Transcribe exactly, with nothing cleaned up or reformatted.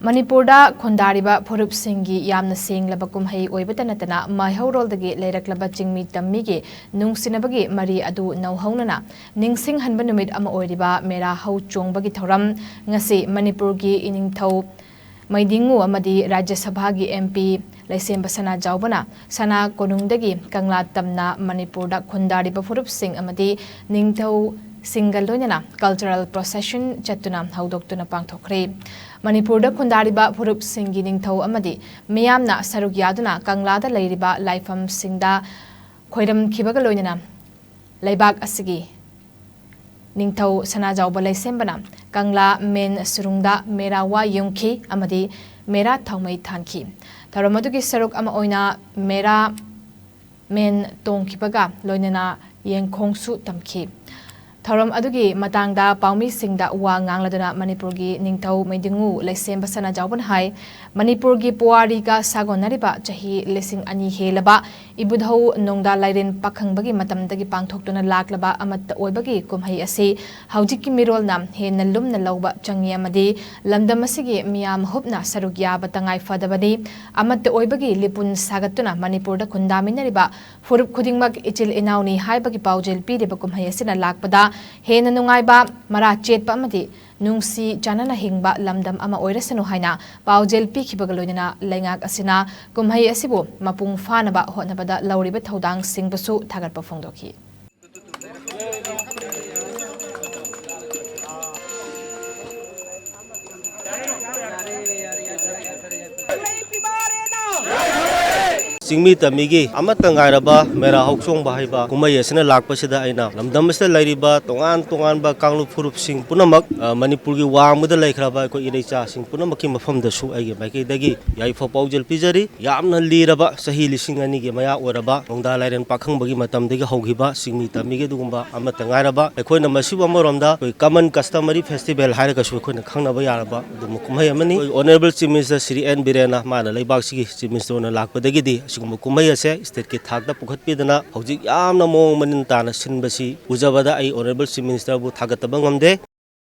ꯃꯅꯤꯄꯨꯔꯗ ꯈꯨꯟꯗꯥꯔꯤꯕ ꯐꯨꯔꯨꯞꯁꯤꯡꯒꯤ ꯌꯥꯝꯅ ꯁꯦꯡꯂꯕ ꯀꯨꯝꯍꯩ ꯑꯣꯏꯕꯇ ꯅꯠꯇꯅ, ꯃꯩꯍꯧꯔꯣꯜꯗꯒꯤ ꯂꯩꯔꯛꯂꯕ ꯆꯤꯡꯃꯤ ꯇꯝꯃꯤꯒꯤ ꯅꯨꯡꯁꯤꯅꯕꯒꯤ ꯃꯔꯤ ꯑꯗꯨ ꯅꯧꯍꯧꯅꯅ ꯅꯤꯡꯁꯤꯡꯍꯟꯕ ꯅꯨꯃꯤꯠ ꯑꯃ ꯑꯣꯏꯔꯤꯕ ꯃꯦꯔꯥ ꯍꯧ ꯆꯣꯡꯕꯒꯤ ꯊꯧꯔꯝ ꯉꯁꯤ ꯃꯅꯤꯄꯨꯔꯒꯤ ꯏꯅꯤꯡꯊꯧ ꯃꯩꯗꯤꯡꯉꯨ ꯑꯃꯗꯤ ꯔꯥꯖ꯭ꯌ ꯁꯚꯥꯒꯤ M P ꯂꯩꯁꯦꯝꯕ ꯁꯅꯥꯖꯥꯎꯕꯅ ꯁꯅꯥ ꯀꯣꯅꯨꯡꯗꯒꯤ ꯀꯪꯂꯥ ꯇꯝꯅ ꯃꯅꯤꯄꯨꯔꯗ ꯈꯨꯟꯗꯥꯔꯤꯕ ꯐꯨꯔꯨꯞꯁꯤꯡ ꯑꯃꯗꯤ ꯅꯤꯡꯊꯧꯁꯤꯡꯒ ꯂꯣꯏꯅꯅ cultural procession ꯆꯠꯇꯨꯅ ꯍꯧꯗꯣꯛꯇꯨꯅ ꯄꯥꯡꯊꯣꯛꯈ꯭ꯔꯦ꯫ ꯃꯅꯤꯄꯨꯔꯗ ꯈꯨꯟꯗꯥꯔꯤꯕ ꯐꯨꯔꯨꯞꯁꯤꯡꯒꯤ ꯅꯤꯡꯊꯧ ꯑꯃꯗꯤ ꯃꯤꯌꯥꯝꯅ ꯁꯔꯨꯛ ꯌꯥꯗꯨꯅ ꯀꯪꯂꯥꯗ ꯂꯩꯔꯤꯕ ꯂꯥꯏꯐꯝꯁꯤꯡꯗ ꯈꯣꯏꯔꯝꯈꯤꯕꯒ ꯂꯣꯏꯅꯅ ꯂꯩꯕꯥꯛ ꯑꯁꯤꯒꯤ ꯅꯤꯡꯊꯧ ꯁꯅꯥꯖꯥꯎꯕ ꯂꯩꯁꯦꯝꯕꯅ ꯀꯪꯂꯥ ꯃꯦꯟ ꯁꯨꯔꯨꯡꯗ ꯃꯦꯔꯥ ꯋꯥ ꯌꯨꯡꯈꯤ ꯑꯃꯗꯤ ꯃꯦꯔꯥ ꯊꯥꯎꯃꯩ ꯊꯥꯟꯈꯤ꯫ ꯊꯧꯔꯝ ꯑꯗꯨꯒꯤ ꯁꯔꯨꯛ ꯑꯃ ꯑꯣꯏꯅ ꯃꯦꯔꯥ ꯃꯦꯟ ꯇꯣꯡꯈꯤꯕꯒ ꯂꯣꯏꯅꯅ ꯌꯦꯡꯈꯣꯡꯁꯨ ꯇꯝꯈꯤ꯫ ꯊꯧꯔꯝ ꯑꯗꯨꯒꯤ ꯃꯇꯥꯡꯗ ꯄꯥꯎꯃꯤꯁꯤꯡꯗ ꯋꯥ ꯉꯥꯡꯂꯗꯨꯅ ꯃꯅꯤꯄꯨꯔꯒꯤ ꯅꯤꯡꯊꯧ ꯃꯩꯗꯤꯡꯉꯨ ꯂꯩꯁꯦꯝꯕ ꯁꯅꯥꯖꯥꯎꯕꯅ ꯍꯥꯏ, ꯃꯅꯤꯄꯨꯔꯒꯤ ꯄꯨꯋꯥꯔꯤꯒ ꯁꯥꯒꯣꯟꯅꯔꯤꯕ ꯆꯍꯤ ꯂꯤꯁꯤꯡ ꯑꯅꯤ ꯍꯦꯜꯂꯕ ꯏꯕꯨꯙꯧ ꯅꯣꯡꯗꯥ ꯂꯥꯏꯔꯦꯟ ꯄꯥꯈꯪꯕꯒꯤ ꯃꯇꯝꯗꯒꯤ ꯄꯥꯡꯊꯣꯛꯇꯨꯅ ꯂꯥꯛꯂꯕ ꯑꯃꯠꯇ ꯑꯣꯏꯕꯒꯤ ꯀꯨꯝꯍꯩ ꯑꯁꯤ ꯍꯧꯖꯤꯛꯀꯤ ꯃꯤꯔꯣꯜꯅ ꯍꯦꯟꯅ ꯂꯨꯝꯅ ꯂꯧꯕ ꯆꯪꯏ ꯑꯃꯗꯤ ꯂꯝꯗꯝ ꯑꯁꯤꯒꯤ ꯃꯤꯌꯥꯝ ꯍꯨꯞꯅ ꯁꯔꯨꯛ ꯌꯥꯕ ꯇꯉꯥꯏ ꯐꯗꯕꯅꯤ꯫ ꯑꯃꯠꯇ ꯑꯣꯏꯕꯒꯤ ꯂꯤꯄꯨꯟ ꯁꯥꯒꯠꯇꯨꯅ ꯃꯅꯤꯄꯨꯔꯗ ꯈꯨꯟꯗꯥꯃꯤꯟꯅꯔꯤꯕ ꯐꯨꯔꯨꯞ ꯈꯨꯗꯤꯡꯃꯛ ꯏꯆꯤꯜ ꯏꯅꯥꯎꯅꯤ ꯍꯥꯏꯕꯒꯤ ꯄꯥꯎꯖꯦꯜ ꯄꯤꯔꯤꯕ ꯀꯨꯝꯍꯩ ꯑꯁꯤꯅ ꯂꯥꯛꯄꯗ ꯍꯦꯟꯅ ꯅꯨꯡꯉꯥꯏꯕ, ꯃꯔꯥ ꯆꯦꯠꯄ ꯑꯃꯗꯤ ꯅꯨꯡꯁꯤ ꯆꯥꯟꯅꯅ ꯍꯤꯡꯕ ꯂꯝꯗꯝ ꯑꯃ ꯑꯣꯏꯔꯁꯅꯨ ꯍꯥꯏꯅ ꯄꯥꯎꯖꯦꯜ ꯄꯤꯈꯤꯕꯒ ꯂꯣꯏꯅꯅ ꯂꯩꯉꯥꯛ ꯑꯁꯤꯅ ꯀꯨꯝꯍꯩ ꯑꯁꯤꯕꯨ ꯃꯄꯨꯡ ꯐꯥꯅꯕ ꯍꯣꯠꯅꯕꯗ ꯂꯧꯔꯤꯕ ꯊꯧꯗꯥꯡꯁꯤꯡꯕꯨꯁꯨ ꯊꯥꯒꯠꯄ ꯐꯣꯡꯗꯣꯛꯈꯤ꯫ ꯆꯤꯡꯃꯤ ꯇꯝꯃꯤꯒꯤ ꯑꯃꯠꯇ ꯉꯥꯏꯔꯕ ꯃꯦꯔꯥ ꯍꯧꯆꯣꯡꯕ ꯍꯥꯏꯕ ꯀꯨꯝꯍꯩ ꯑꯁꯤꯅ ꯂꯥꯛꯄꯁꯤꯗ ꯑꯩꯅ ꯂꯝꯗꯝ ꯑꯁꯤꯗ ꯂꯩꯔꯤꯕ ꯇꯣꯉꯥꯟ ꯇꯣꯉꯥꯟꯕ ꯀꯥꯡꯂꯨꯞ ꯐꯨꯔꯨꯞꯁꯤꯡ ꯄꯨꯝꯅꯃꯛ, ꯑ, ꯃꯅꯤꯄꯨꯔꯒꯤ ꯋꯥꯡꯃꯗ ꯂꯩꯈ꯭ꯔꯕ ꯑꯩꯈꯣꯏ ꯏꯔꯩꯆꯥꯁꯤꯡ ꯄꯨꯝꯅꯃꯛꯀꯤ ꯃꯐꯝꯗꯁꯨ ꯑꯩꯒꯤ ꯃꯥꯏꯀꯩꯗꯒꯤ ꯌꯥꯏꯐ ꯄꯥꯎꯖꯦꯜ ꯄꯤꯖꯔꯤ꯫ ꯌꯥꯝꯅ ꯂꯤꯔꯕ, ꯆꯍꯤ ꯂꯤꯁꯤꯡ ꯑꯅꯤꯒꯤ ꯃꯌꯥ ꯑꯣꯏꯔꯕ ꯅꯣꯡꯗꯥ ꯂꯥꯏꯔꯦꯟ ꯄꯥꯈꯪꯕꯒꯤ ꯃꯇꯝꯗꯒꯤ ꯍꯧꯈꯤꯕ ꯆꯤꯡꯃꯤ ꯇꯝꯃꯤꯒꯤ ꯑꯗꯨꯒꯨꯝꯕ ꯑꯃꯠꯇ ꯉꯥꯏꯔꯕ, ꯑꯩꯈꯣꯏꯅ ꯃꯁꯤꯕꯨ ꯑꯃꯔꯣꯝꯗ ꯑꯩꯈꯣꯏ common customary festival ꯍꯥꯏꯔꯒꯁꯨ ꯑꯩꯈꯣꯏꯅ ꯈꯪꯅꯕ ꯌꯥꯔꯕ ꯑꯗꯨꯒꯨꯝꯕ ꯀꯨꯝꯍꯩ ꯑꯃꯅꯤ꯫ ꯑꯩꯈꯣꯏ Honourable Chief Minister Shri N ꯕꯤꯔꯦꯟꯅ ꯃꯥꯅ ꯂꯩꯕꯥꯛꯁꯤꯒꯤ Chief Minister ꯑꯣꯏꯅ ꯂꯥꯛꯄꯗꯒꯤꯗꯤ ꯑꯁꯤꯒꯨꯝꯕ ꯀꯨꯝꯍꯩ ꯑꯁꯦ state ꯀꯤ ꯊꯥꯛꯇ ꯄꯨꯈꯠꯄꯤꯗꯅ ꯍꯧꯖꯤꯛ ꯌꯥꯝꯅ ꯃꯑꯣꯡ ꯃꯔꯤꯟ ꯇꯥꯅ ꯁꯤꯟꯕꯁꯤ ꯎꯖꯕꯗ ꯑꯩ Honourable Chief Minister ꯕꯨ ꯊꯥꯒꯠꯇꯕ ꯉꯝꯗꯦ꯫